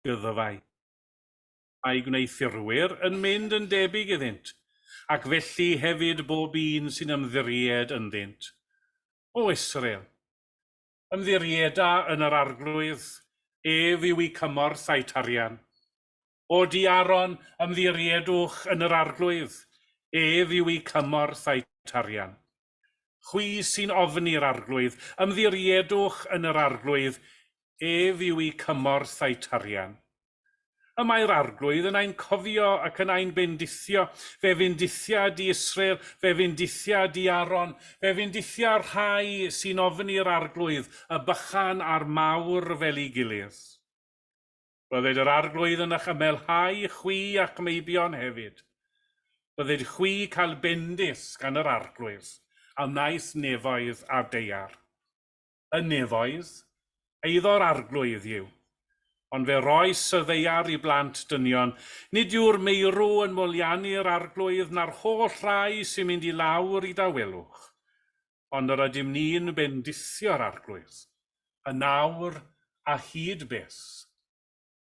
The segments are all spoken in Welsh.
gyddfau. Mae gwneuthurwyr yn mynd yn debyg iddynt, ac felly hefyd bob un sy'n ymddiried ynddynt. O Israel, ymddirieda yn yr Arglwydd, ef yw eu cymorth a'u tarian. O di Aaron, ymddiriedwch yn yr Arglwydd, ef yw eu cymorth a'u tarian. Chwi sy'n ofni'r Arglwydd, ymddiriedwch yn yr Arglwydd, ef yw eu cymorth a'u tarian. Y mae'r Arglwydd yn ein cofio ac yn ein bendithio, fe fendithia di Israel, fe fendithia di Aaron, fe fendithia'r rhai sy'n ofni'r Arglwydd, y bychan a'r mawr fel ei gilydd. Bydded yr Arglwydd yn eich ymelhau chwi a'ch meibion hefyd. Bydded chwi cael bendith gan yr Arglwydd, a wnaeth nefoedd a daear. Y nefoedd, eiddo'r Arglwydd yw. Ond fe roes y ddaear i blant dynion. Nid yw'r meirw yn moliannu'r Arglwydd na'r holl rai sy'n mynd i lawr i dawelwch. Ond yr ydym ni'n bendithio'r Arglwydd, yn awr a hyd byth.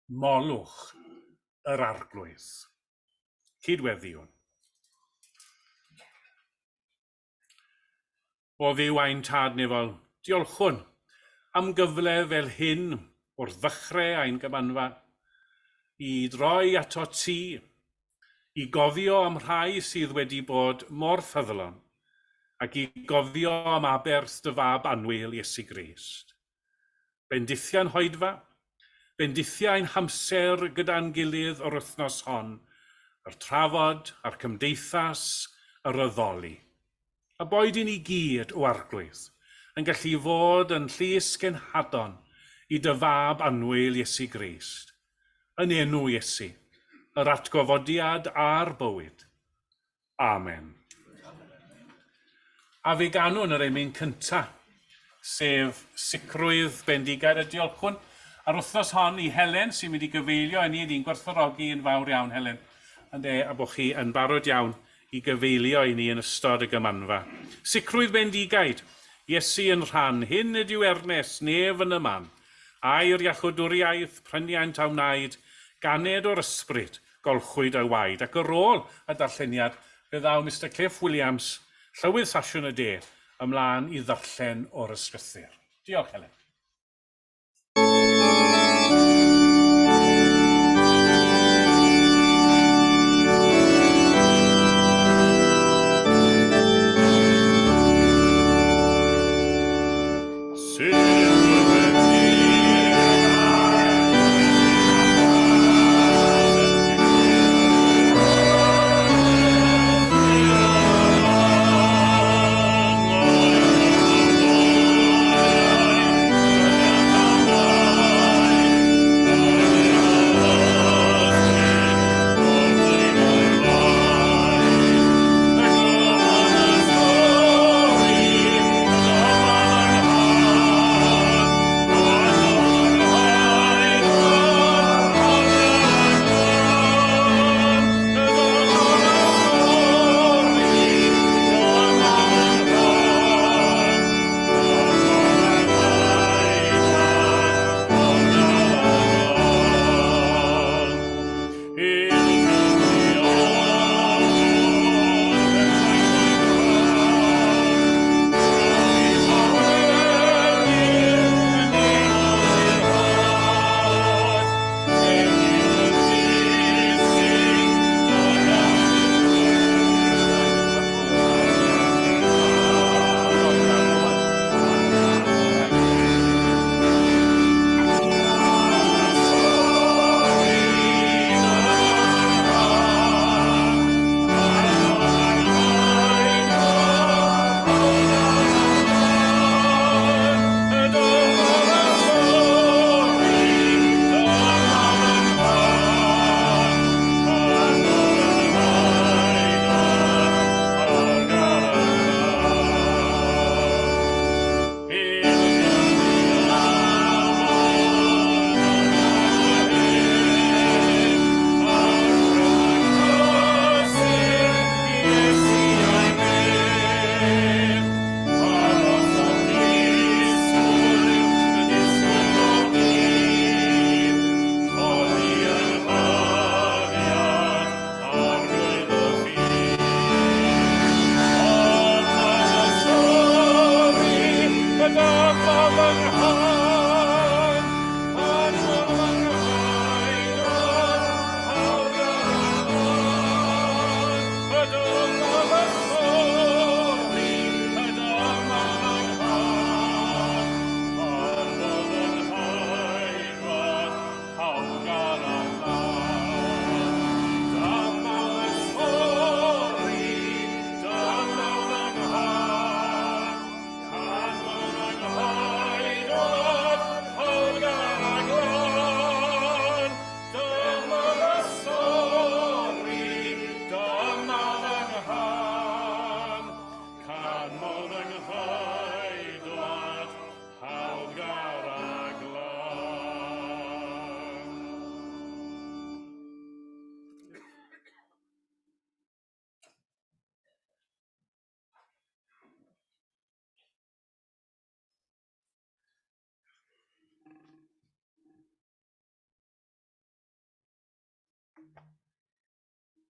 Molwch yr Arglwydd. Cydweddiwn. O Dduw ein Tad nefol, diolchwn am gyfle fel hyn wrth ddechrau ein gymanfa i droi ato ti, i gofio am rhai sydd wedi bod mor ffyddlon, ac i gofio am aberth dy fab annwyl Iesu Grist. Bendithia'n hoedfa, bendithia ein hamser gyda'n gilydd yr wythnos hon, yr trafod, a'r cymdeithas, yr addoli. A boed i ni gyd, o Arglwydd, yn gallu fod yn llys genhadon i dy fab annwyl Iesu Grist. Yn enw Iesu, yr atgyfodiad a'r bywyd. Amen. A fe ganwn yr emyn cynta, sef Sicrwydd Bendigaid, a diolchwn ar wythnos hon i Helen sy'n mynd i gyfeilio i ni, ni'n gwerthfawrogi yn fawr iawn Helen, ynde, a bod chi yn barod iawn i gyfeilio i ni yn ystod y gymanfa. Sicrwydd Bendigaid, Iesu yn rhan, hyn ydyw ernes, nef yn y man. Air iachwdwriaeth, pryniant a wnaed, ganed o'r ysbryd, golchwyd o'i waed, ac ar ôl y darlleniad fe ddaw Mister Cliff Williams, Llywydd Sasiwn y De, ymlaen i ddarllen o'r ysgrythur. Diolch, Helen.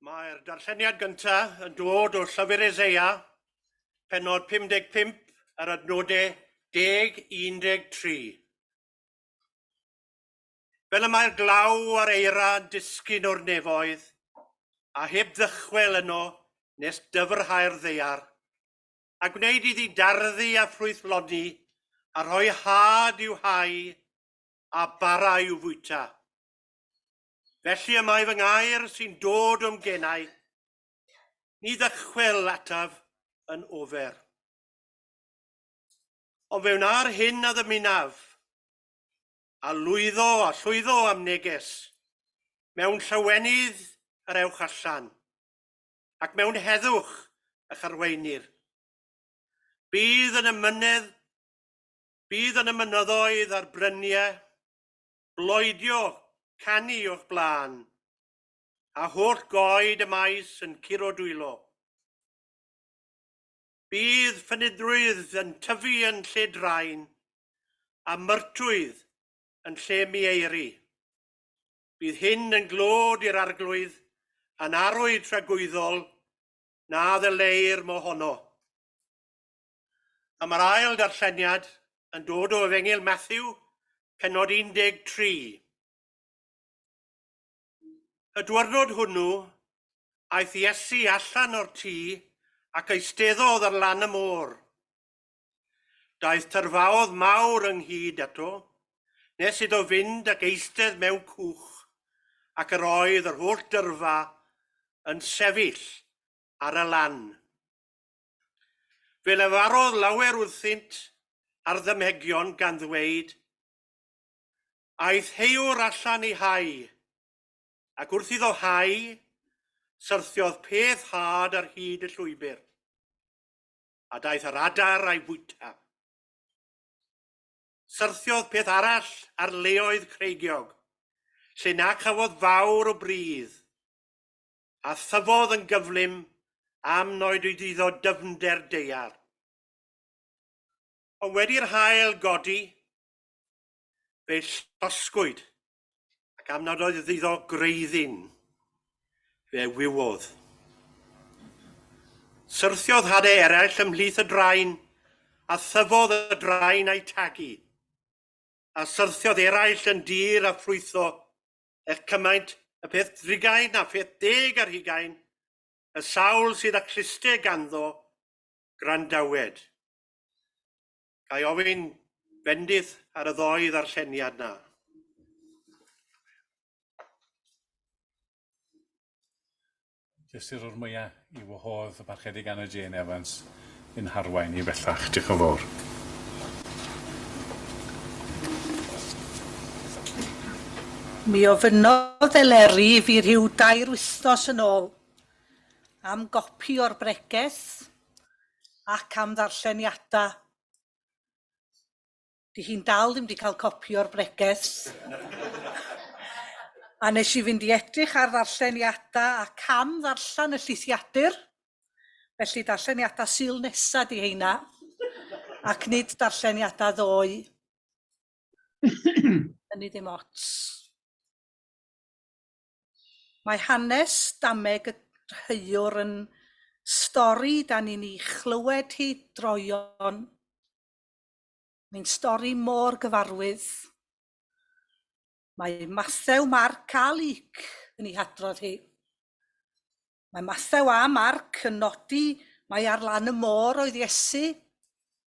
Mae'r darlleniad gyntaf yn dod o Llyfr Eseia, pennod 55 yr adnodau 10-13. Fel y mae'r glaw a'r eira yn disgyn o'r nefoedd, a heb ddychwel yno nes dyfrhau'r ddaear, a gwneud iddi darddu a ffrwythloni, a rhoi had i'w hau a bara i'w fwyta. Felly y mae fy ngair sy'n dod o'm genau, ni ddychwel ataf yn ofer. Ond fe wna'r hyn a ddymunaf, a lwyddo a llwyddo am neges, mewn llawenydd yr ewch allan, ac mewn heddwch y'ch arweinir. Bydd yn y mynedd, bydd yn y mynyddoedd a'r bryniau, bloedio, canu o'ch blaen, a holl goed y maes yn curo dwylo. Bydd ffynidrwydd yn tyfu yn lle drain, a myrtwydd yn lle mieiri. Bydd hyn yn glod i'r Arglwydd, yn arwydd tragwyddol na ddyleir mohono. A mae'r ail darlleniad yn dod o Efengyl Matthew, pennod 13. Y diwrnod hwnnw, aeth Iesu allan o'r tŷ ac eisteddodd ar lan y môr. Daeth tyrfaodd mawr ynghyd ato, nes iddo fynd ac eistedd mewn cwch, ac yr oedd yr holl dyrfa yn sefyll ar y lan. Fe lefarodd lawer wrthynt ar ddymhegion gan ddweud, Aeth heuwr allan i hau, ac wrth iddo hau, syrthiodd peth had ar hyd y llwybr, a daeth yr adar a'i fwyta. Syrthiodd peth arall ar leoedd creigiog, lle na chafodd fawr o bridd, a thyfodd yn gyflym am noed iddo dyfnder daear. Ond wedi'r haul godi, fe'i llosgwyd, ac am nad oedd iddo gwreiddyn, fe wywodd. Syrthiodd hadau eraill ymhlith y drain, a thyfodd y drain a'u tagu. A syrthiodd eraill yn dir a ffrwytho, er cymaint y peth drigain a pheth deg ar hugain, y sawl sydd â cluste ganddo, gwrandawed. Ga i ofyn bendith ar y ddoi ddarlleniad 'na? Jyst i roi'r mwya i wahodd y Parchedig Anna Jane Evans i'n harwain ni bellach. Diolch yn fawr. Mi ofynnodd Eleri i fi rhyw dair wythnos yn ôl am gopi o'r bregeth ac am ddarlleniadau. Di hi'n dal ddim wedi cael copi o'r bregeth. A nes i fynd i edrych ar ddarlleniadau a cam ddarllen y llithiadur. Felly darlleniadau Sul nesa di heina, ac nid darlleniadau ddoe. Hynny ddim ots. Mae hanes dameg y rheiwr yn stori da ni'n ei chlywed hi droeon. Mae'n stori mor gyfarwydd. Mae Mathew, Marc a Luc yn ei hadrodd hi. Mae Mathew a Marc yn nodi mai ar lan y môr oedd Iesu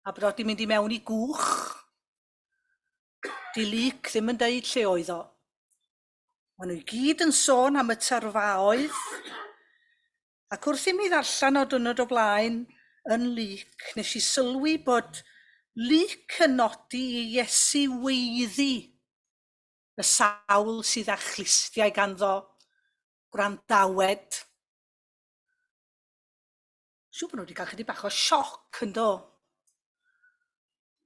a bod o 'di mynd i mewn i gwch. Di Luc ddim yn deud lle oedd o. Maen nhw i gyd yn sôn am y tyrfaoedd, ac wrth i mi ddarllen o diwrnod o blaen yn Luc, nes i sylwi bod Luc yn nodi i Iesu weiddi y sawl sydd â chlustiau ganddo, gwrandawed. Siŵr bod nhw wedi cael chydig bach o sioc yn do?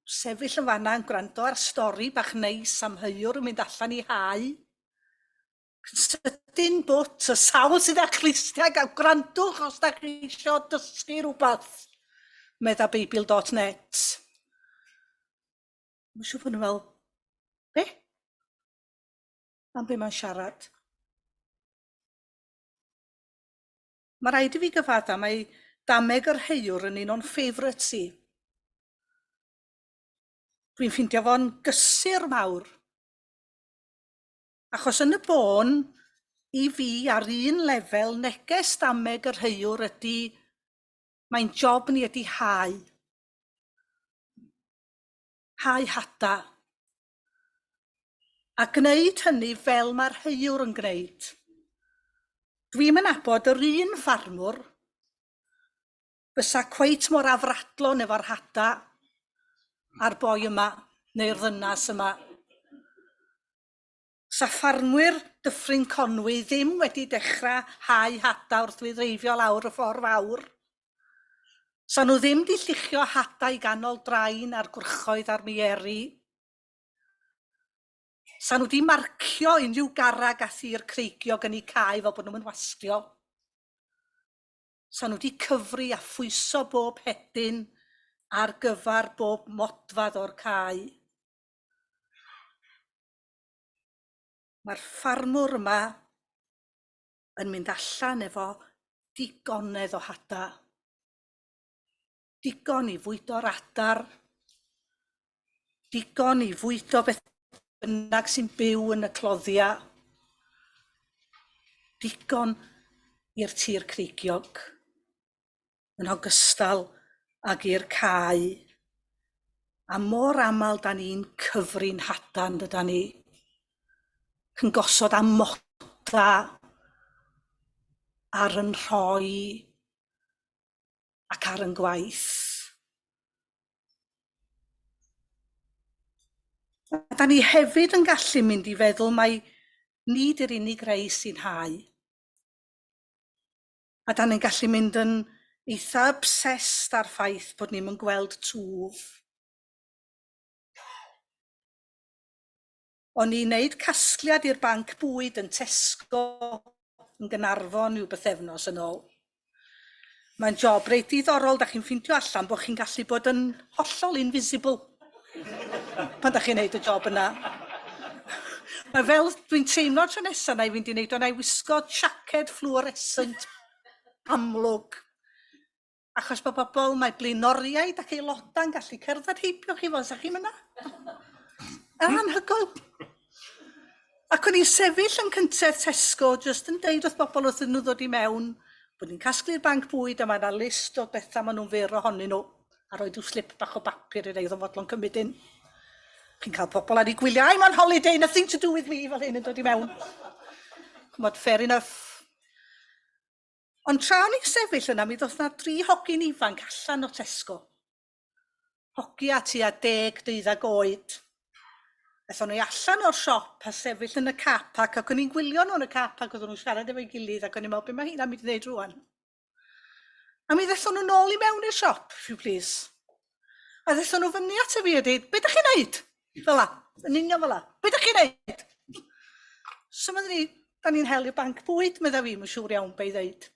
Sefyll yn fanna yn gwrando ar stori bach neis am heuwr yn mynd allan i hau. Sydyn bwt, y sawl sydd â chlustiau gael gwrandwch os da chi eisiau dysgu rhywbeth, medda Beibl.net. Mae'n siŵr bod nhw fel, be? Am be mae'n siarad? Mae rhaid i fi gyfadda, mae Dameg yr Heiwr yn un o'n favourites i. Dwi'n ffindio fo'n gysur mawr. Achos yn y bôn, i fi ar un lefel, neges Dameg yr Heiwr ydy, mae'n job ni ydy hau. Hau hada. A gwneud hynny fel mae'r heiwr yn gwneud. Dwi'm yn nabod yr un ffarmwr fysa cweit mor afradlon efo'r hada a'r boi yma, neu'r ddynas yma. Sa ffarmwyr Dyffryn Conwy ddim wedi dechrau hau hada wrth fi ddreifio lawr y ffordd fawr. Sa nhw ddim 'di lluchio hada i ganol drain a'r gwrychoedd a'r mieri. Sa nhw 'di marcio unrhyw garreg a thir creigiog yn eu cae fel bod nhw'm yn wastio. Sa nhw 'di cyfri a phwyso bob hedyn ar gyfer bob modfedd o'r cae. Mae'r ffarmwr yma yn mynd allan efo digonedd o hada. Digon i fwydo'r adar, digon i fwydo beth bynnag sy'n byw yn y cloddia, digon i'r tir creigiog, yn ogystal ag i'r cae. A mor aml da ni'n cyfri'n hadan, dyda ni? Yn gosod amoda ar yn rhoi ac ar yn gwaith. A da ni hefyd yn gallu mynd i feddwl mai nid yr unig rei sy'n hau. A da ni'n gallu mynd yn eitha obsessed â'r ffaith bod ni'm yn gweld twf. O'n i'n neud casgliad i'r banc bwyd yn Tesco yn Gaernarfon rhyw bythefnos yn ôl. Mae'n job reit diddorol, da chi'n ffindio allan bod chi'n gallu bod yn hollol invisible pan da chi'n neud y job yna. Mae fel dwi'n teimlo tro nesaf na i fynd i neud o, na i wisgo siaced fluorescent amlwg. Achos bod bobl, mae blaenoriaid ac aelodau'n gallu cerdded heibio chi fel sa chi'n mynd Anhygoel. Ac o'n i'n sefyll yn cyntedd Tesco jyst yn deud wrth bobl wrth iddyn nhw ddod i mewn bod ni'n casglu'r banc bwyd a mae yna list o bethau maen nhw'n fyr ohonyn nhw a rhoi rhyw slip bach o bapur i rei oedd yn fodlon cymryd un. Chi'n cael pobl ar eu gwyliau, I'm on holiday, nothing to do with me, fel hyn yn dod i mewn. Chymod, fair enough. Ond tra o'n i'n sefyll yna, mi ddoth na dri hogyn ifanc allan o Tesco. Hogia tua 10, 12 oed. Aethon nhw allan o'r siop a sefyll yn y car park ac o'n i'n gwylio nhw yn y car park, oedden nhw'n siarad efo'i gilydd ac o'n i'n meddwl, be mae heina'n mynd i wneud rwan? A mi ddethon nhw nôl i mewn i'r siop, if you please. A ddethon nhw fyny at y fi a dweud, be da chi'n neud? Fel la, yn union fel la. Be da chi'n neud? So meddwn ni, da ni'n hel i'r banc bwyd, medda fi, mae'n siŵr iawn be i ddeud.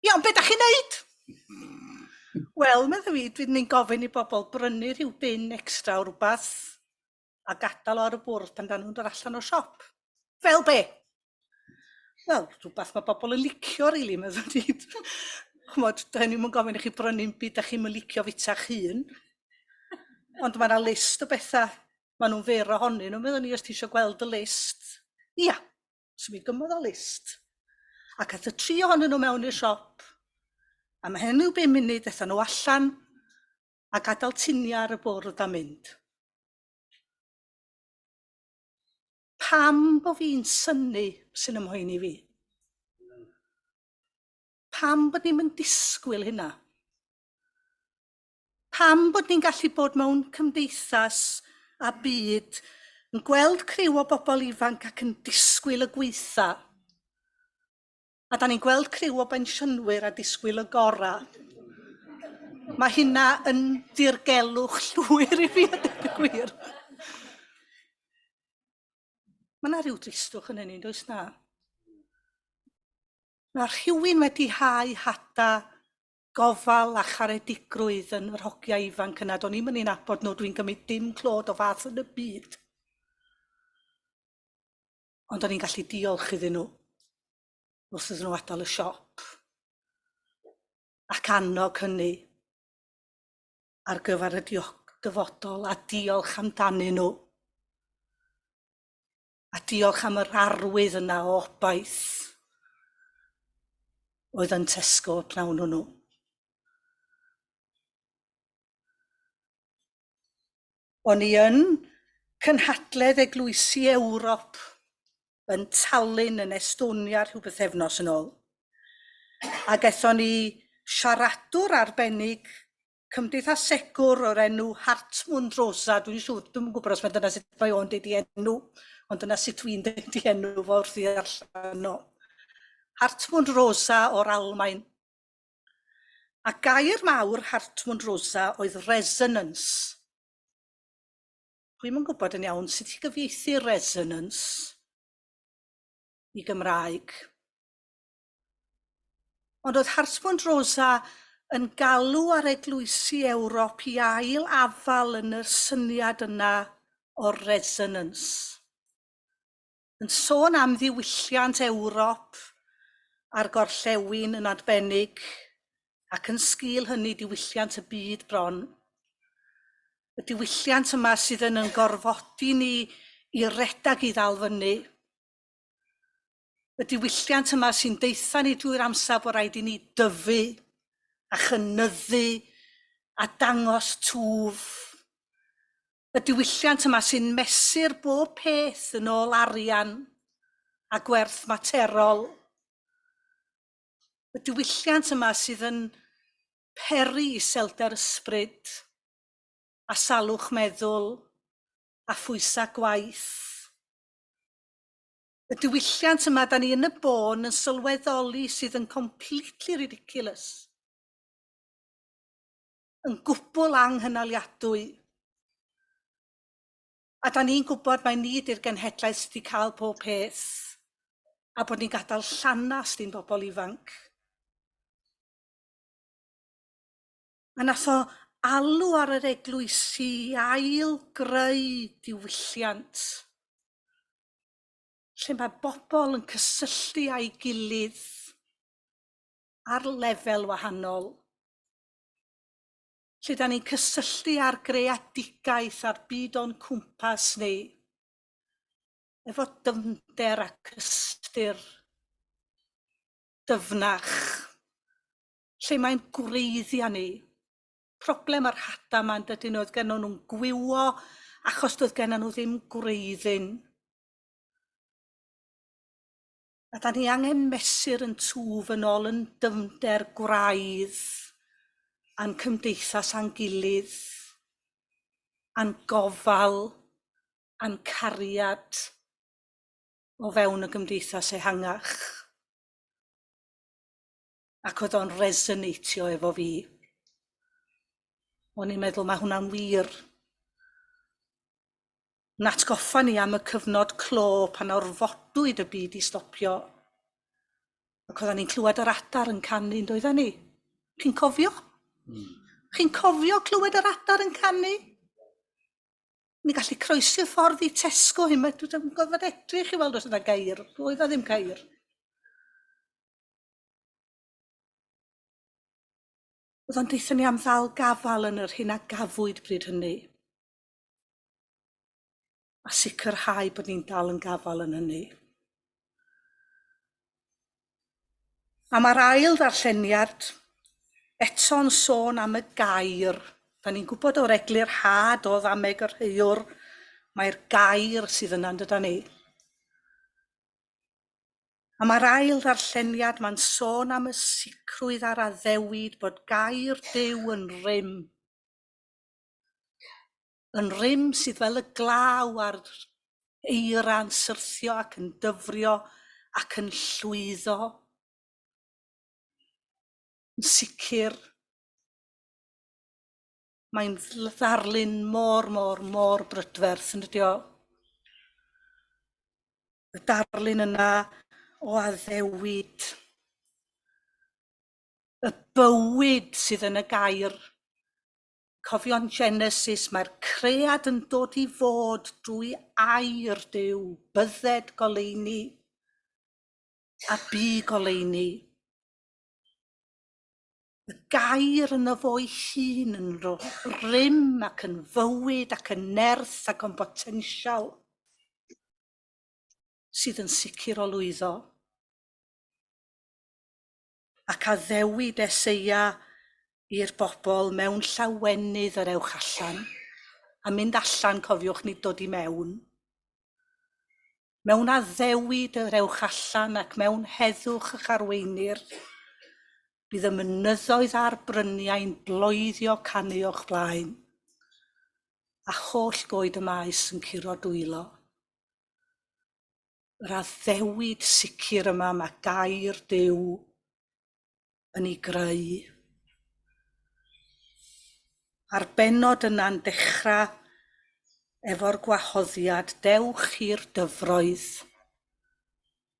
Iawn, be da chi'n neud? Wel, medda fi, dwi'n ni'n gofyn i bobl brynu rhyw bin extra o rhywbeth a gadael o ar y bwrdd pan da nhw'n dod allan o'r siop. Fel be? Wel, rhywbeth mae bobl yn licio, rili, really, meddwl i. Ch'mod, da ni'm yn gofyn i chi brynu'm byd da chi'm yn licio fita'ch hun. Ond mae yna list o bethau maen nhw'n fyr ohonyn nhw, meddwl ni, os ti eisiau gweld y list. Ia, so mi gymodd o list. Ac aeth y tri ohonyn nhw mewn i'r siop. A mae hyn yw bum munud, aethon nhw allan a gadael tuniau ar y bwrdd a mynd. Pam bo fi'n synnu sy'n ymhoeni fi? Pam bod ni'm yn disgwyl hynna? Pam bod ni'n gallu bod mewn cymdeithas a byd yn gweld criw o bobl ifanc ac yn disgwyl y gweitha? A da ni'n gweld criw o bensiynwyr a disgwyl y gorau. Mae hynna yn ddirgelwch llwyr i fi a dweud y gwir. Mae yna rhyw dristwch yn hynny, does na? Mae rhywun wedi hau hada gofal a charedigrwydd yn yr hogiau ifanc yna. Do'n i'm yn ei nabod nhw, dwi'n gymryd dim clod o fath yn y byd. Ond o'n i'n gallu diolch iddyn nhw wrth iddyn nhw adael y siop. Ac annog hynny ar gyfer y dyfodol a diolch amdanyn nhw. A diolch am yr arwydd yna o obaith oedd yn Tesco y pnawn hwnnw. O'n i yn cynhadledd eglwysi Ewrop yn Tallinn yn Estonia rhyw bythefnos yn ôl. Ac aethon ni siaradwr arbennig cymdeithasegwr o'r enw Hartmut Rosa, dwi'n siŵr, dwi'm yn gwybod os mae dyna sut mae o'n deud ei enw, ond dyna sut dwi'n deud ei enw fo wrth i ddarllen o. Hartmut Rosa o'r Almaen. A gair mawr Hartmut Rosa oedd resonance. Dwi'm yn gwybod yn iawn sut i gyfieithu resonance i Gymraeg. Ond oedd Hartmut Rosa yn galw ar eglwysi Ewrop i ail afael yn y syniad yna o resonance. Yn sôn am ddiwylliant Ewrop a'r gorllewin yn arbennig, ac yn sgil hynny diwylliant y byd bron. Y diwylliant yma sydd yn yn gorfodi ni i redag i ddal fyny. Y diwylliant yma sy'n deutha ni drwy'r amser bod rhaid i ni dyfu a chynyddu a dangos twf. Y diwylliant yma sy'n mesur bob peth yn ôl arian a gwerth materol. Y diwylliant yma sydd yn peri iselder ysbryd a salwch meddwl a phwysau gwaith. Y diwylliant yma da ni yn y bôn yn sylweddoli sydd yn completely ridiculous. Yn gwbl anghynaliadwy. A da ni'n gwybod mai ni 'di'r genhedlaeth sydd wedi cael pob peth a bod ni'n gadael llanast i'n bobl ifanc. A nath o alw ar yr eglwysi i ail-greu diwylliant lle mae bobl yn cysylltu â'i gilydd ar lefel wahanol, lle da ni'n cysylltu â'r greadigaeth a'r byd o'n cwmpas ni, efo dyfnder ac ystyr dyfnach, lle mae'n gwreiddiau ni. Problem yr hada 'ma yn dydyn, oedd gennon nhw'n gwywo achos doedd gennon nhw ddim gwreiddyn. A da ni angen mesur yn twf yn ôl yn dyfnder gwraidd a'n cymdeithas a'n gilydd, a'n gofal, a'n cariad o fewn y gymdeithas ehangach. Ac oedd o'n resonatio efo fi. O'n i'n meddwl mae hwnna'n wir. Yn atgoffa ni am y cyfnod clo pan orfodwyd y byd i stopio. Ac oeddan ni'n clywed yr adar yn canu, yn doeddan ni? Chi'n cofio? Chi'n cofio clywed yr adar yn canu? Ni'n gallu croesi'r ffordd i Tesco hyn, mae dwi'n gorfod edrych i weld os yna geir. Doedd na ddim ceir. Oedd o'n deutha ni am ddal gafael yn yr hyn a gafwyd bryd hynny. A sicrhau bod ni'n dal yn gafael yn hynny. A mae'r ail ddarlleniad eto'n sôn am y gair. Da ni'n gwybod o'r eglurhad o ddameg yr heuwr, mae'r gair sydd yna yn dydan ni. A mae'r ail ddarlleniad, mae'n sôn am y sicrwydd a'r addewid bod gair Duw yn rym. Yn rym sydd fel y glaw a'r eira'n syrthio ac yn dyfrio ac yn llwyddo. Yn sicr, mae'n ddarlun mor, mor, mor brydferth, yn dydi o? Y darlun yna o addewid, y bywyd sydd yn y gair. Cofio'n Genesis, mae'r cread yn dod i fod drwy air Duw, bydded goleuni, a bu goleuni. Y gair yno fo'i hun yn rym ac yn fywyd ac yn nerth ac yn botensial sydd yn sicr o lwyddo. Ac addewid Eseia i'r bobl mewn llawenydd yr ewch allan, a mynd allan, cofiwch, nid dod i mewn. Mewn addewid yr ewch allan ac mewn heddwch y'ch arweinir. Bydd y mynyddoedd a'r bryniau'n bloeddio canu o'ch blaen, a holl goed y maes yn curo dwylo. Yr addewid sicr yma mae gair Duw yn ei greu. A'r bennod yna'n dechrau efo'r gwahoddiad dewch i'r dyfroedd.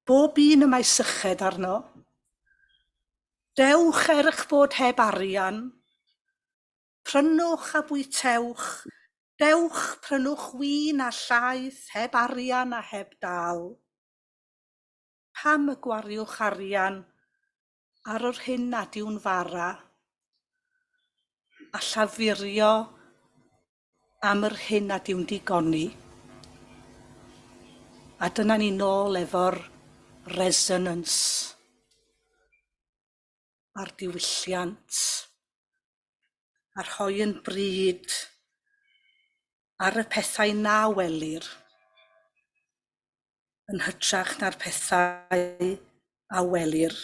Bob un y mae syched arno. Dewch er eich bod heb arian. Prynwch a bwytewch. Dewch, prynwch win a llaeth heb arian a heb dâl. Pam y gwariwch arian ar yr hyn nad yw'n fara, a llafurio am yr hyn nad yw'n digoni? A dyna ni nôl efo'r resonance a'r diwylliant, a rhoi yn bryd ar y pethau na welir, yn hytrach na'r pethau a welir,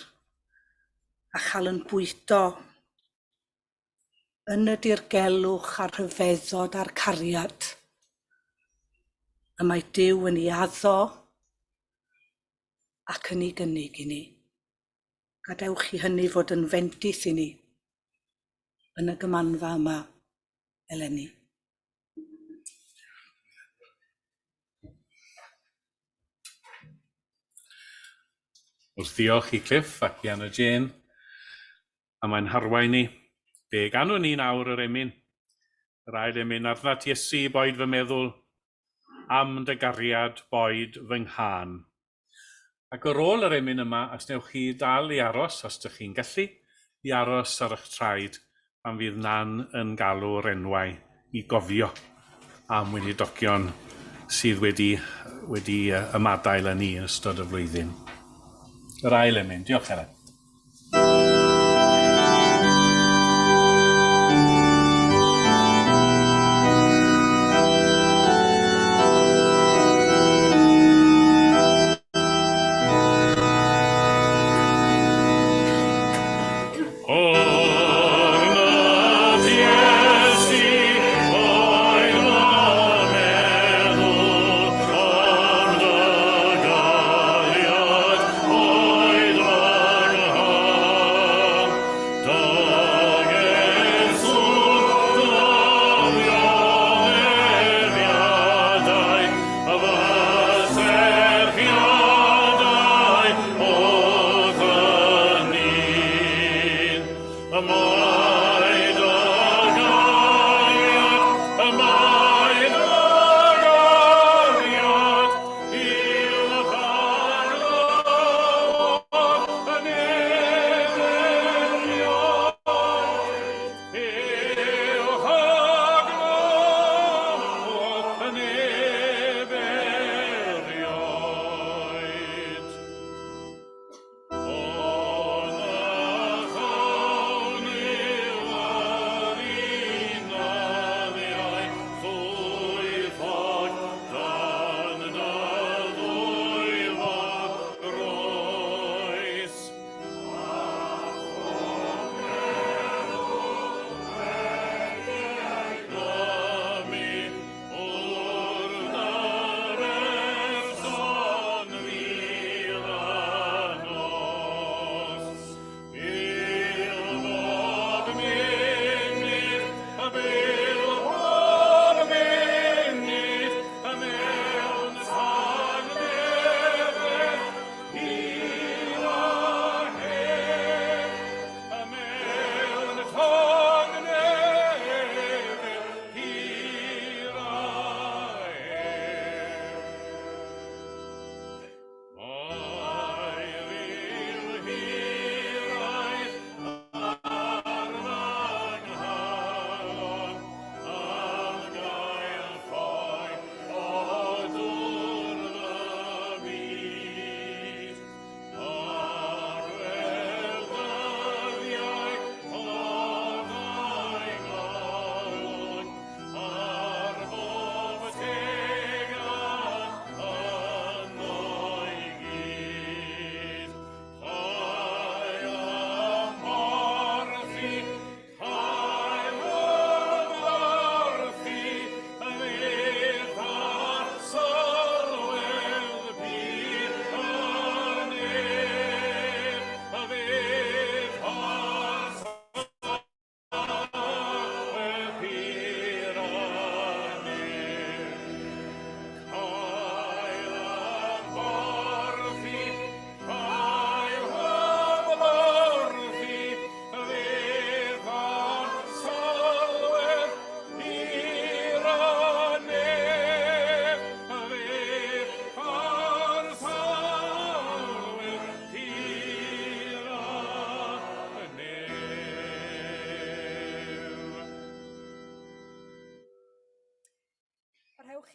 a chael yn bwydo yn y dirgelwch a'r rhyfeddod a'r cariad y mae Duw yn ei addo ac yn ei gynnig i ni. Gadewch i hynny fod yn fendith i ni yn y gymanfa yma eleni. Wrth ddiolch i Cliff ac i Anna Jane, a mae'n harwain ni. Fe ganwn ni nawr yr emyn, yr ail emyn, arnat Iesu boed fy meddwl, am dy gariad boed fy nghân. Ac ar ôl yr emyn yma, os newch chi dal i aros, os dych chi'n gallu, i aros ar eich traed pan fydd Nan yn galw'r enwau i gofio am weinidogion sydd wedi, wedi ymadael â ni yn ystod y flwyddyn. Yr ail emyn. Diolch, Helen.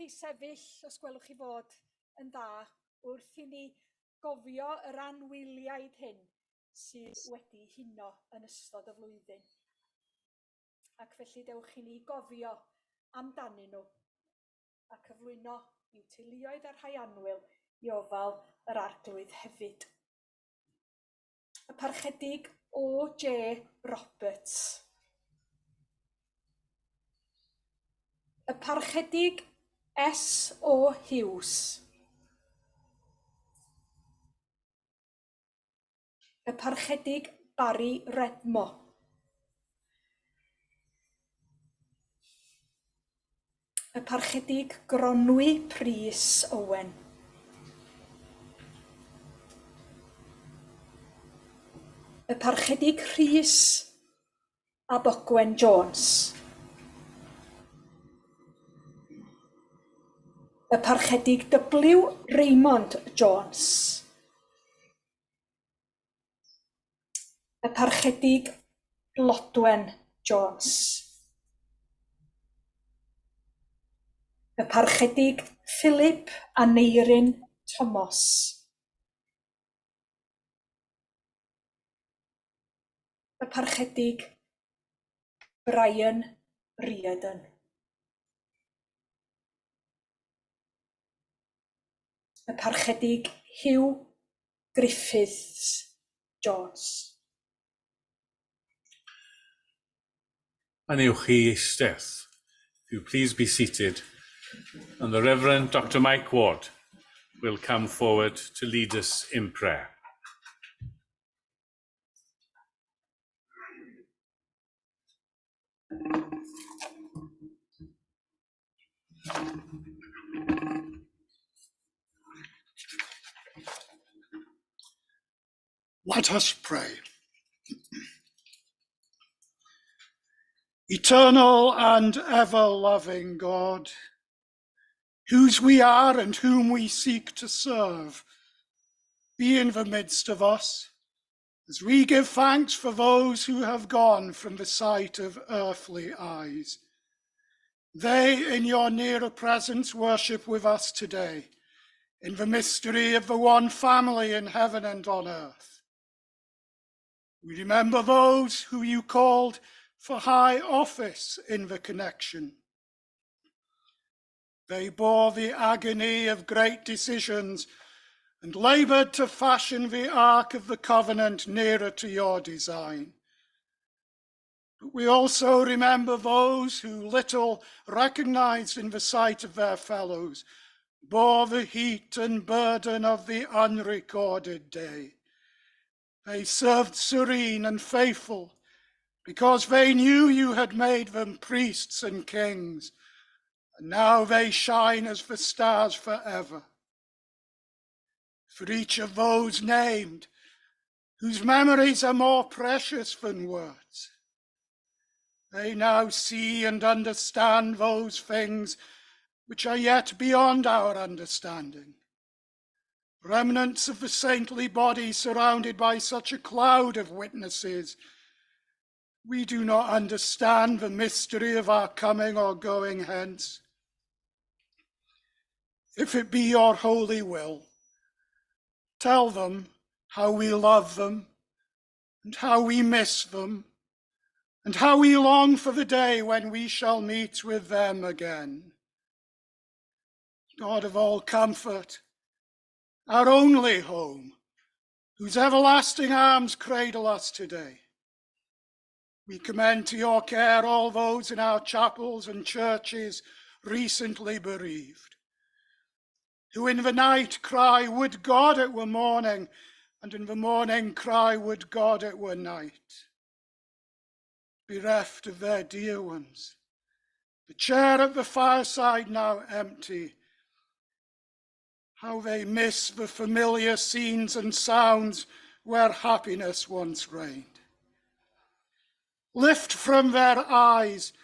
chi sefyll, os gwelwch chi fod yn dda, wrth i ni gofio yr anwyliaid hyn sydd wedi huno yn ystod y flwyddyn. Ac felly dewch i ni gofio amdanyn nhw a cyflwyno i'w teuluoedd a'r rhai annwyl i ofal yr Arglwydd hefyd. Y Parchedig O.J. Roberts. Y Parchedig S.O. Hughes. Y Parchedig Barry Redmore. Y Parchedig Gronwy Prys Owen. Y Parchedig Rhys ab Ogwen Jones. Y Parchedig W Raymond Jones. Y Parchedig Blodwen Jones. Y Parchedig Philip Aneurin Tomos. Y Parchedig Brian Reardon. Y Parchedig Hugh Griffiths Jones. A newch chi eistedd. If you please be seated. And the Reverend Dr. Mike Ward will come forward to lead us in prayer. Let us pray. Eternal and ever-loving God, whose we are and whom we seek to serve, be in the midst of us as we give thanks for those who have gone from the sight of earthly eyes. They in your nearer presence worship with us today in the mystery of the one family in heaven and on earth. We remember those who you called for high office in the connection. They bore the agony of great decisions and laboured to fashion the ark of the covenant nearer to your design. But we also remember those who, little recognised in the sight of their fellows, bore the heat and burden of the unrecorded day. They served serene and faithful because they knew you had made them priests and kings, and now they shine as the stars forever. For each of those named, whose memories are more precious than words, they now see and understand those things which are yet beyond our understanding. Remnants of the saintly body surrounded by such a cloud of witnesses, we do not understand the mystery of our coming or going hence. If it be your holy will, tell them how we love them and how we miss them and how we long for the day when we shall meet with them again. God of all comfort, our only home, whose everlasting arms cradle us today, we commend to your care all those in our chapels and churches recently bereaved, who in the night cry, would God it were morning, and in the morning cry, would God it were night. Bereft of their dear ones, the chair at the fireside now empty, how they miss the familiar scenes and sounds where happiness once reigned. Lift from their eyes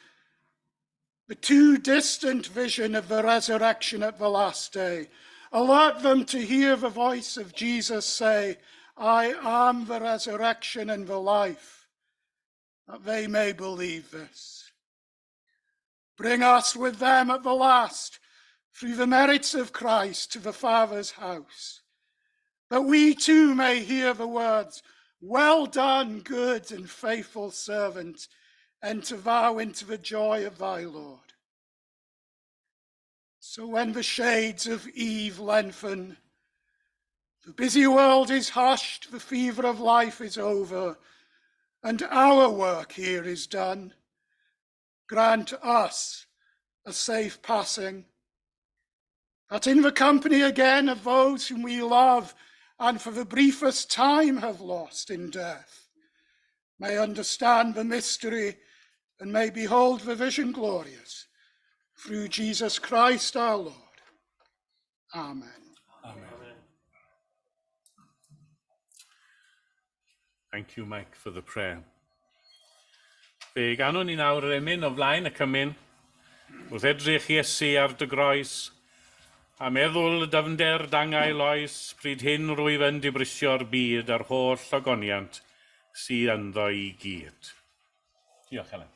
the too distant vision of the resurrection at the last day. Alert them to hear the voice of Jesus say, I am the resurrection and the life, that they may believe this. Bring us with them at the last, through the merits of Christ to the Father's house, that we too may hear the words, Well done, good and faithful servant, enter thou into the joy of thy Lord. So when the shades of eve lengthen, the busy world is hushed, the fever of life is over, and our work here is done, grant us a safe passing, that in the company again of those whom we love and for the briefest time have lost in death, may understand the mystery and may behold the vision glorious, through Jesus Christ our Lord. Amen. Amen. Thank you, Mike, for the prayer. Fe ganwn ni nawr yr emyn o flaen y cymun, wrth edrych Iesu ar dy groes, a meddwl y dyfnder dangail oes, pryd hyn rwyf yn dibrisio'r byd a'r holl ogoniant sydd ynddo i gyd. Diolch, Helen.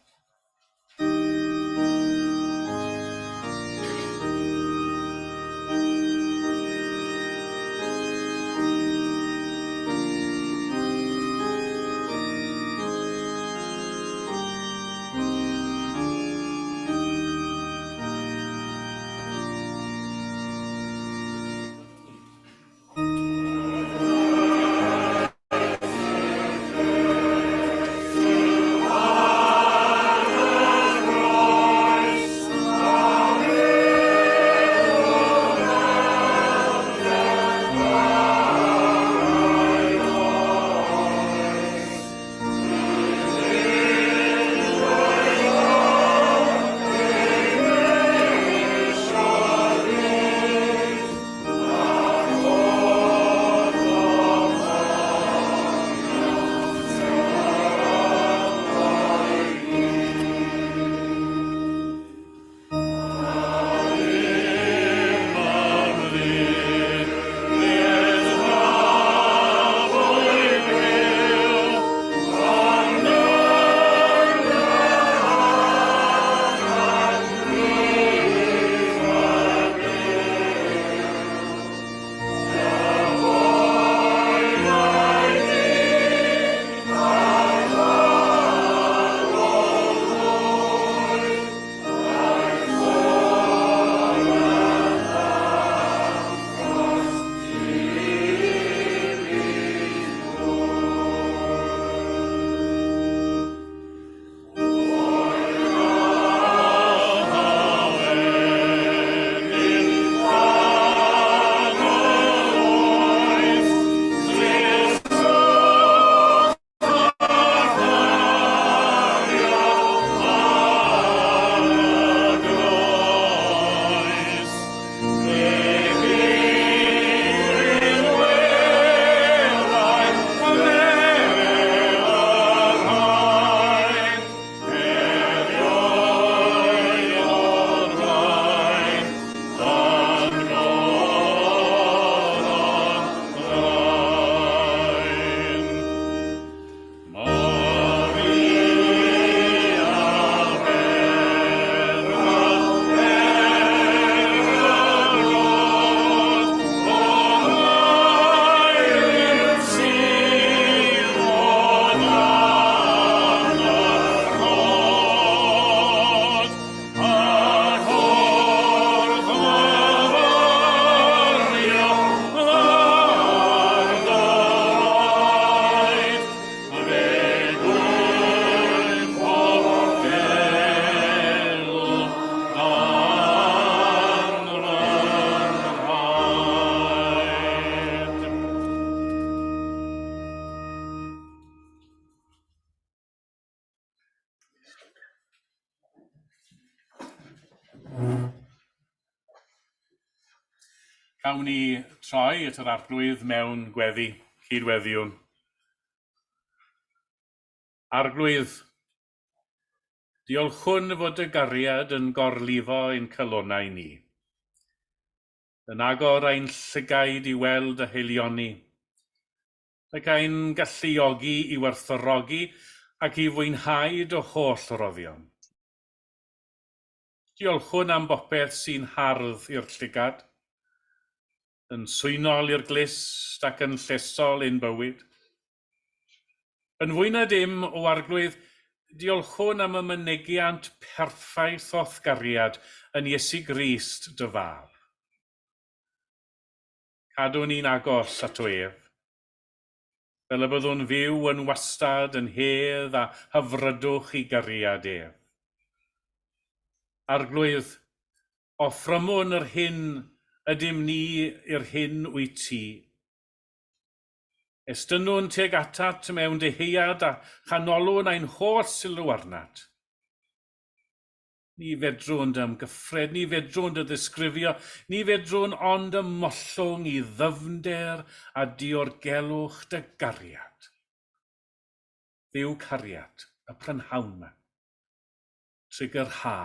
Cawn ni troi at yr Arglwydd mewn gweddi, cydweddiwn. Arglwydd, diolchwn fod y gariad yn gorlifo ein calonnau ni, yn agor ein llygaid i weld y haelioni, ac ein galluogi i werthfawrogi ac i fwynhau dy holl roddion. Diolchwn am bopeth sy'n hardd i'r llygad, yn swynol i'r glust ac yn llesol i'n bywyd. Yn fwy na dim, o Arglwydd, diolchwn am y mynegiant perffaith o'th gariad yn Iesu Grist dy fab. Cadwn ni'n agos ato ef, fel y byddwn fyw yn wastad yn hedd a hyfrydwch i gariad ef. Arglwydd, offrymwn yr hyn ydym ni i'r hyn wyt ti. Estynnwn tuag atat mewn deheuad a chanolwn ein holl sylw arnat. Ni fedrwn dy ymgyffred, ni fedrwn dy ddisgrifio, ni fedrwn ond ymollwng i ddyfnder a diorgelwch dy gariad. Dduw cariad, y prynhawn 'ma, trigyrha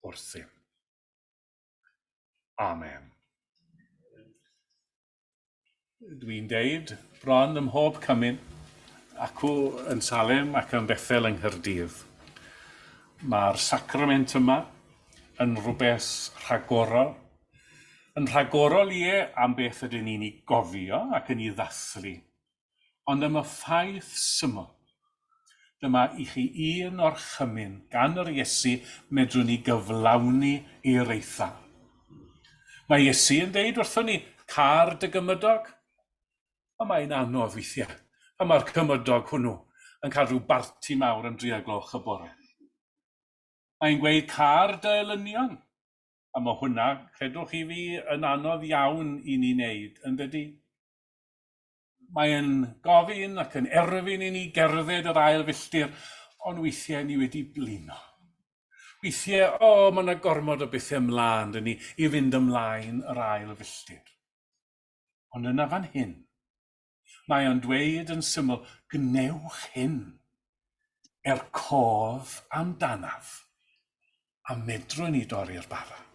wrthym. Amen. Dwi'n deud bron ym mhob cymun, acw yn Salem ac yn Bethel yng Nghaerdydd. Mae'r sacrament yma yn rhywbeth rhagorol. Yn rhagorol ie am beth ydyn ni'n ei gofio ac yn ei ddathlu, ond am y ffaith syml. Dyma i chi un orchymyn gan yr Iesu medrwn ni gyflawni i'r eitha. Mae Iesu yn deud wrthon ni, car dy gymydog. A mae'n anodd weithiau, pan mae'r cymydog hwnnw yn cael rhyw barti mawr am dri o'r gloch y bore. Mae'n gweud car dy elynion. A mae hwnna, credwch chi fi, yn anodd iawn i ni wneud, yn dydy? Mae'n gofyn ac yn erfyn i ni gerdded yr ail filltir, ond weithiau ni wedi blino. Weithiau, o, oh, mae yna gormod o bethau ymlaen dyn ni i fynd ymlaen yr ail filltir. Ond yna fan hyn, mae o'n dweud yn syml, gwnewch hyn er cof amdanaf. A medrwn ni dorri'r bara.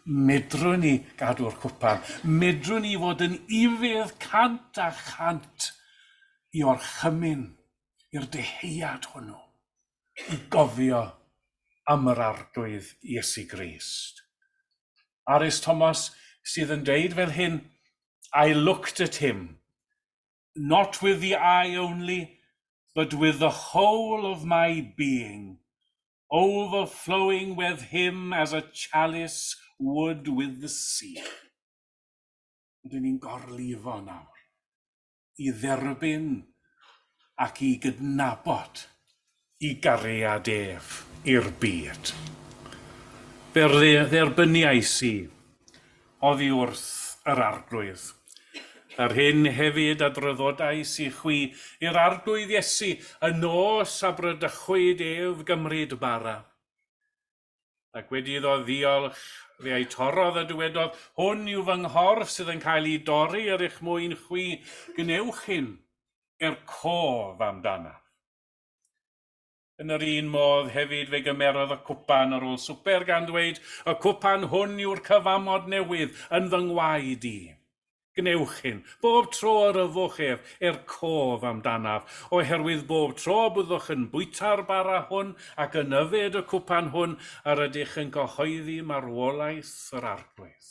Medrwn ni gadw'r cwpan. Medrwn ni fod yn ufudd 100% i orchymyn i'r deheuad hwnnw i gofio am yr Arglwydd Iesu Grist. R.S. Thomas sydd yn deud fel hyn, I looked at him, not with the eye only, but with the whole of my being, overflowing with him as a chalice would with the sea. Rydyn ni'n gorlifo nawr i dderbyn ac i gydnabod i gariad ef i'r byd. Fe dderbyniais i oddi wrth yr Arglwydd. Yr hyn hefyd a draddodais i chwi i'r Arglwydd Iesu y nos a bradychwyd ef gymryd bara. Ac wedi iddo ddiolch, fe a'i torrodd a dywedodd, Hwn yw fy nghorff sydd yn cael ei dorri er eich mwyn chwi, gwnewch hyn er cof amdanaf. Yn yr un modd hefyd fe gymerodd y cwpan ar ôl swper gan ddweud, Y cwpan hwn yw'r cyfamod newydd yn fy ngwaed i. Gwnewch hyn, bob tro yr yfwch ef, er cof amdanaf, oherwydd bob tro y byddwch yn bwyta'r bara hwn ac yn yfed y cwpan hwn, yr ydych yn cyhoeddi marwolaeth yr Arglwydd,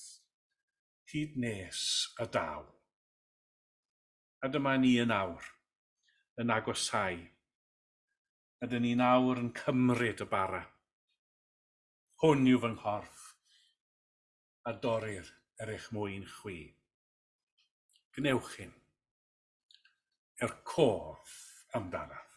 hyd nes y daw. A dyma ni yn awr, yn agosáu. A dyn ni'n awr yn cymryd y bara. Hwn yw fy nghorff, a dorrir er eich mwyn chwi. Gwnewch hyn er cof amdanaf.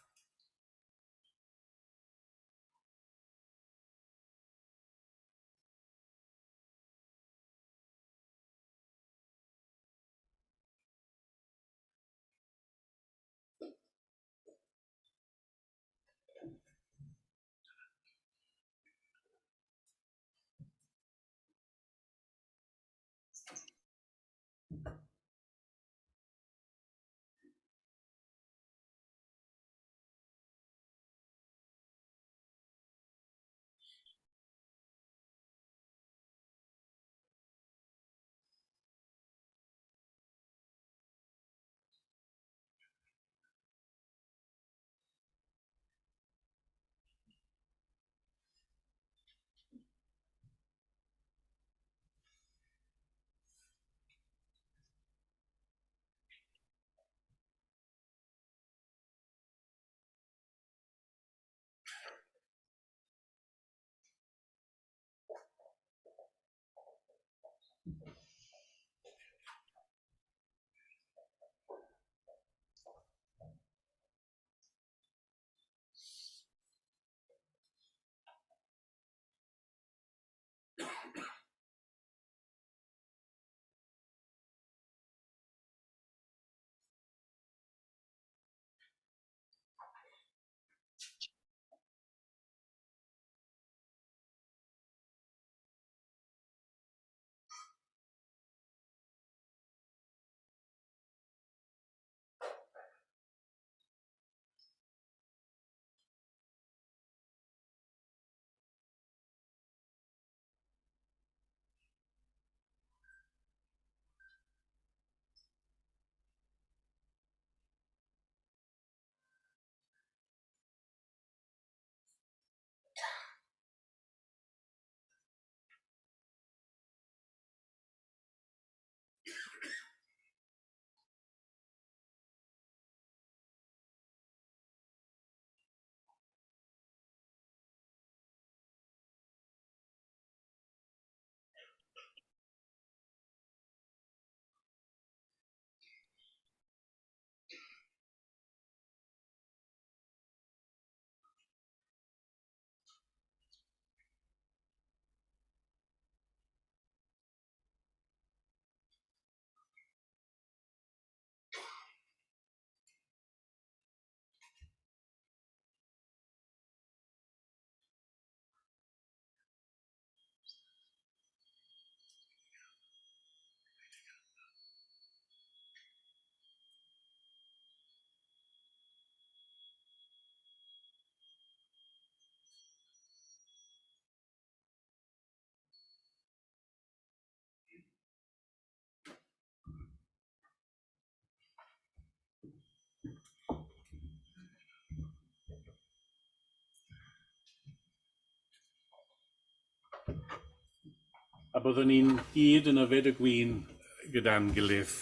byddwn ni'n gyd yn yfed y gwin gyda'n gilydd.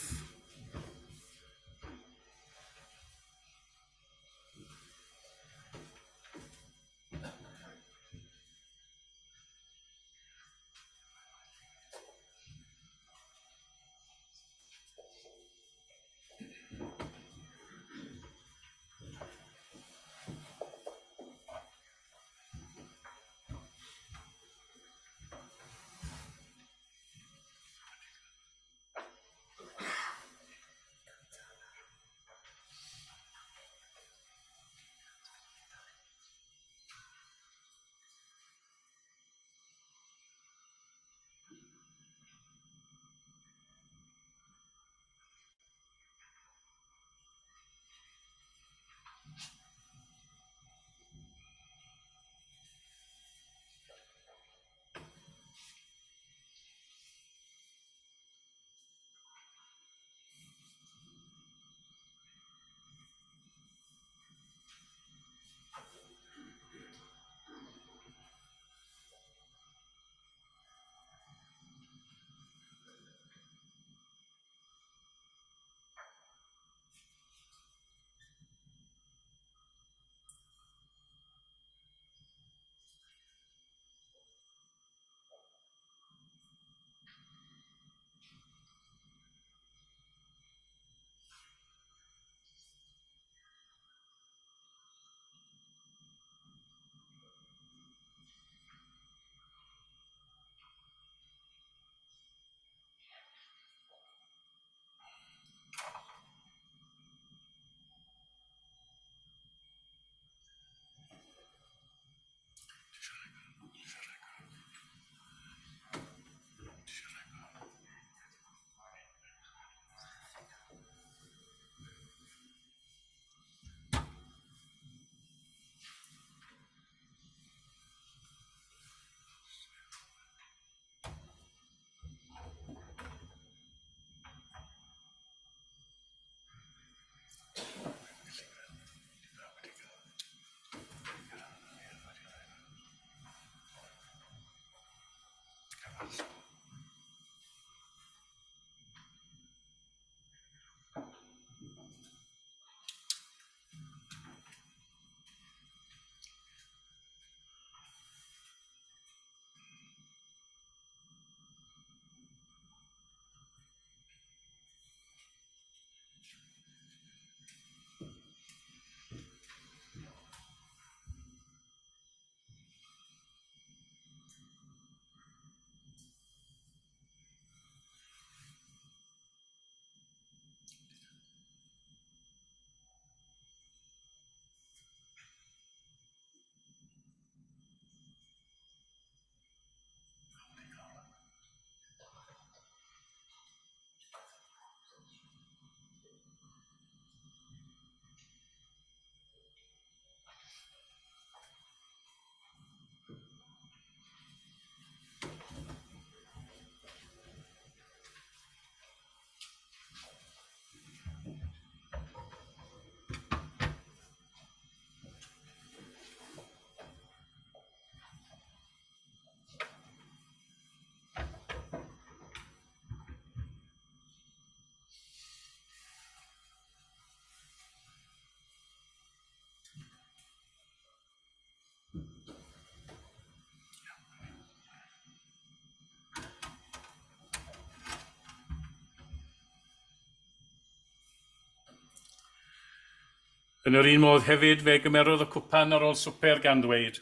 Yn yr un modd hefyd fe gymerodd y cwpan ar ôl swper gan ddweud,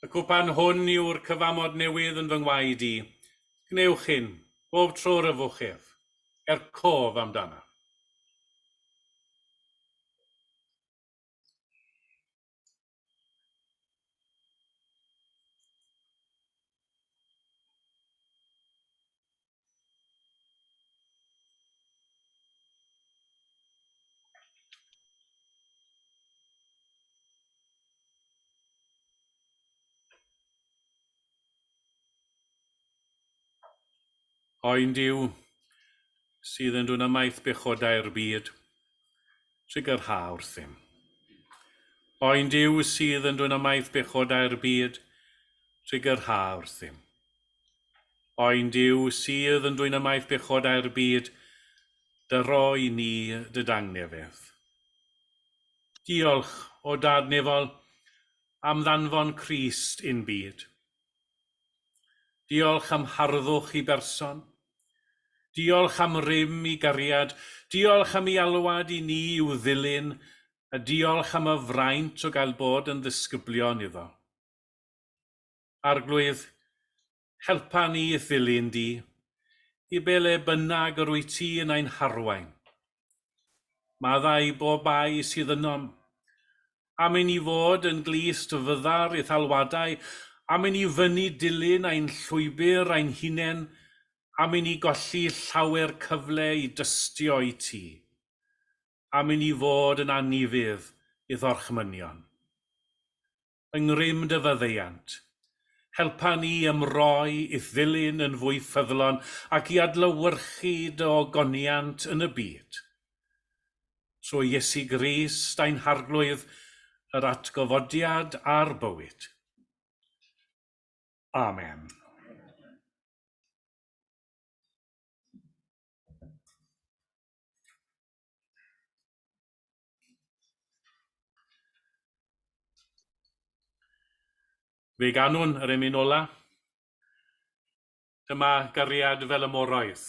Y cwpan hwn yw'r cyfamod newydd yn fy ngwaed i. Gwnewch hyn, bob tro ryfwch ef, er cof amdanaf. Oen Duw, sydd yn dwyn ymaith bechodau'r byd, trugarha wrthym. Oen Duw sydd yn dwyn ymaith bechodau'r byd, trugarha wrthym. Oen Duw sydd yn dwyn ymaith bechodau'r byd, dyro i ni dy dangnefedd. Diolch, o Dad nefol, am ddanfon Crist i'n byd. Diolch am harddwch i berson. Diolch am rym i gariad. Diolch am ei alwad i ni i'w ddilyn, a diolch am y fraint o gael bod yn ddisgyblion iddo. Arglwydd, helpa ni i'th ddilyn di, i be le bynnag yr wyt ti yn ein harwain. Maddau bob bai sydd ynom, am i ni fod yn glust fyddar i'th alwadau, am i ni fynnu dilyn ein llwybr ein hunain, am i ni golli llawer cyfle i dystio i ti, am i ni fod yn anufudd i'th orchmynion. Yng ngrym dy faddeuant, helpa ni i ymroi i'th ddilyn yn fwy ffyddlon ac i adlewyrchu dy ogoniant yn y byd. Trwy Iesu Grist ein Harglwydd, yr atgyfodiad a'r bywyd. Amen. Fe ganwn yr emyn ola. Dyma gariad fel y moroedd,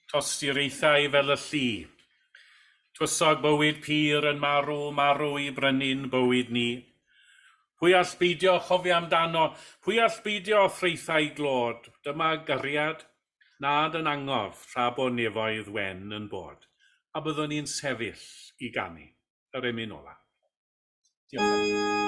tosturiaethau fel y lli. Twysog bywyd pur yn marw, marw i brynu'n bywyd ni. Pwy all beidio chofio amdano, pwy all beidio thraethau glod? Dyma gariad nad yn angof tra bo nefoedd wen yn bod, a byddwn ni'n sefyll i ganu yr emyn ola. Diolch.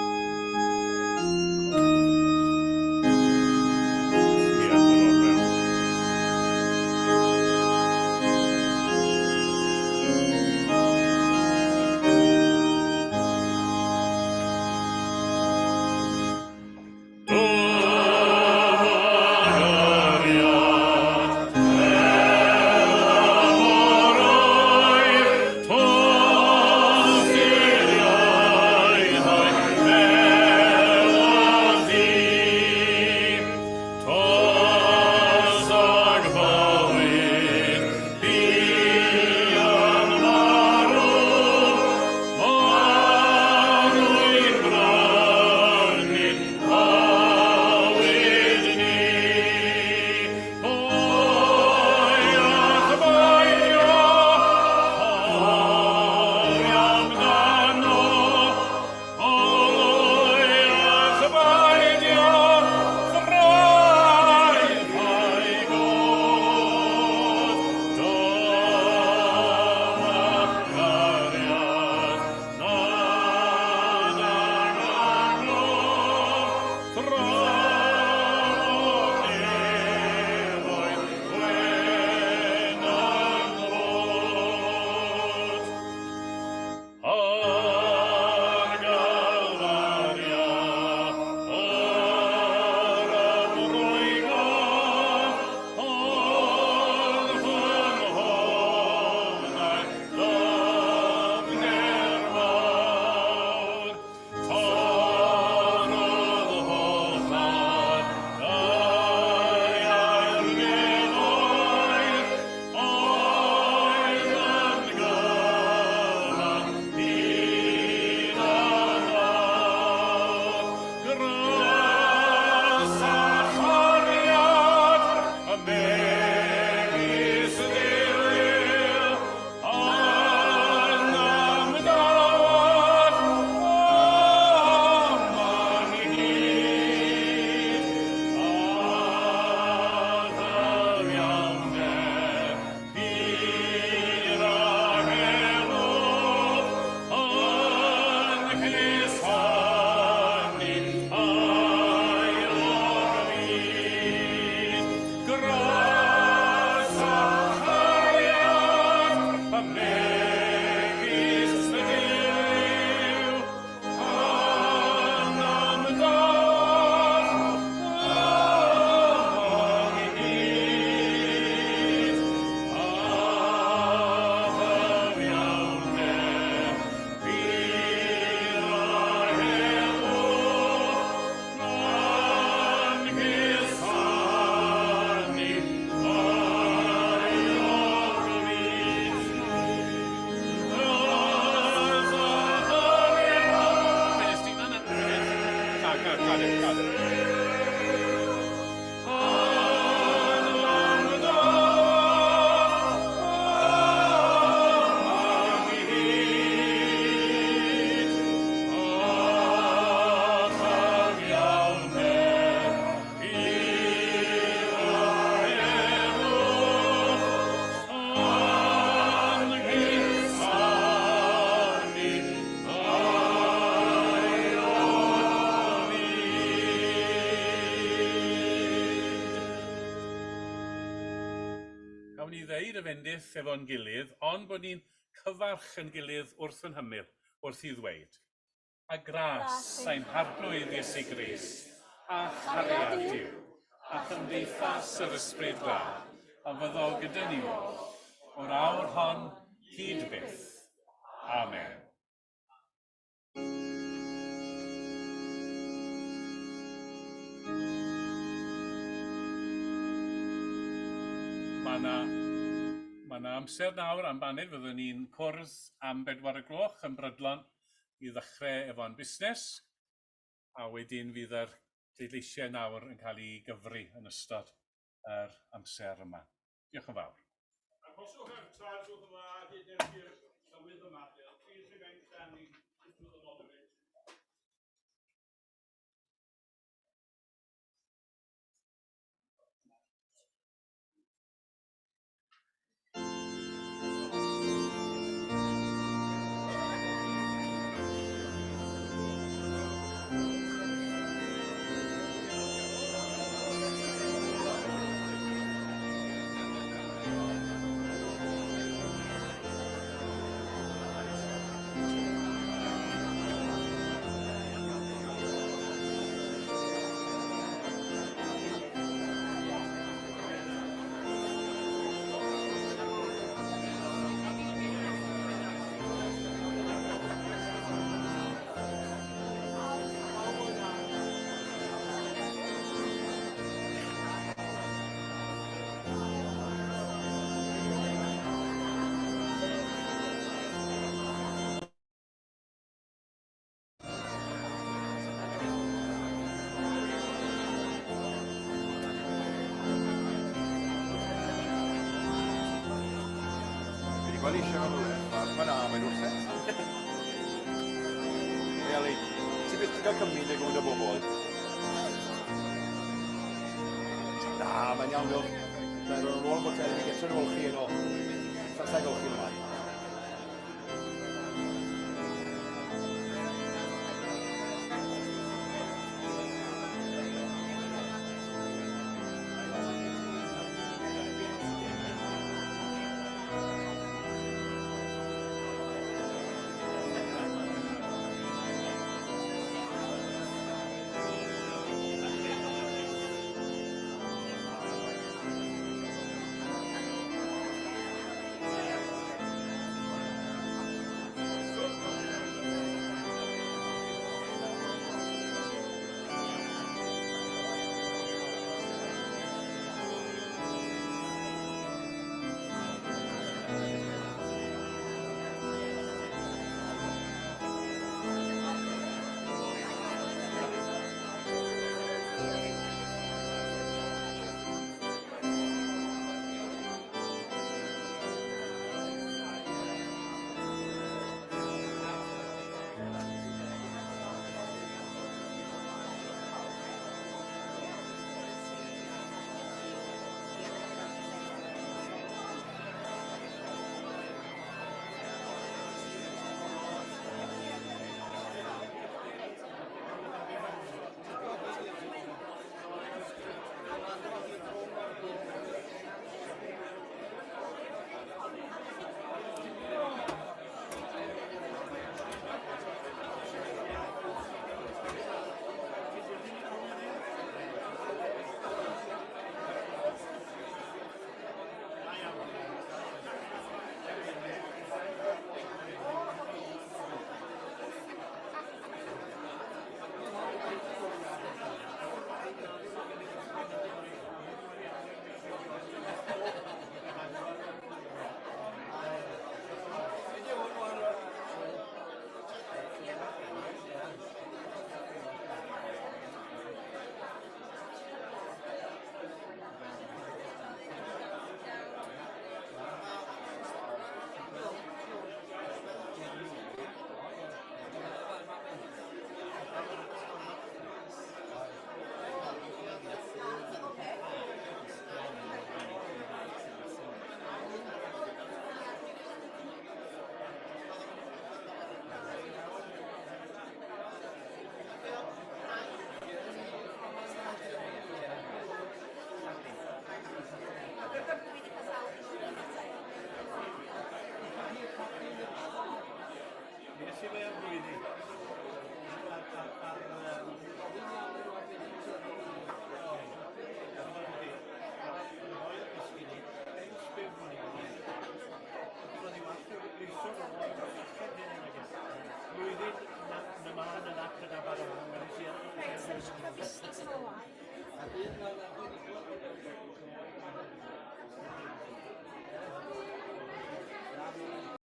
Awn ni ddeud y fendith efo'n gilydd, ond bod ni'n cyfarch yn gilydd wrth yn hymyl, wrth i ddweud. A gras ein Harglwydd Iesu Grist, a chariad Duw, a chymdeithas yr Ysbryd Glân, a fyddo gyda ni oll, o'r awr hon hyd byth. Amen. Mae yna ma 'na amser nawr am baned, fyddwn ni'n cwrdd am 4 y gloch yn brydlon i ddechrau efo'n busnes, a wedyn fydd yr pleidleisiau nawr yn cael ei gyfri yn ystod yr amser yma. Diolch yn fawr. Arhoswch ar tra os gwelwch yn dda hyd nes i'r llywydd ymadael. Please remain standing until the moderator. Fi wedi gweld i siarad o le, mae na, mae'n wrth. Really, ti byth yn cael cymryd neu gwybod o bobl? Na, mae'n iawn, diolch. Mae'n rhoi ôl botel i fi geto nhw olchi yno. Sa'n golchi nhw.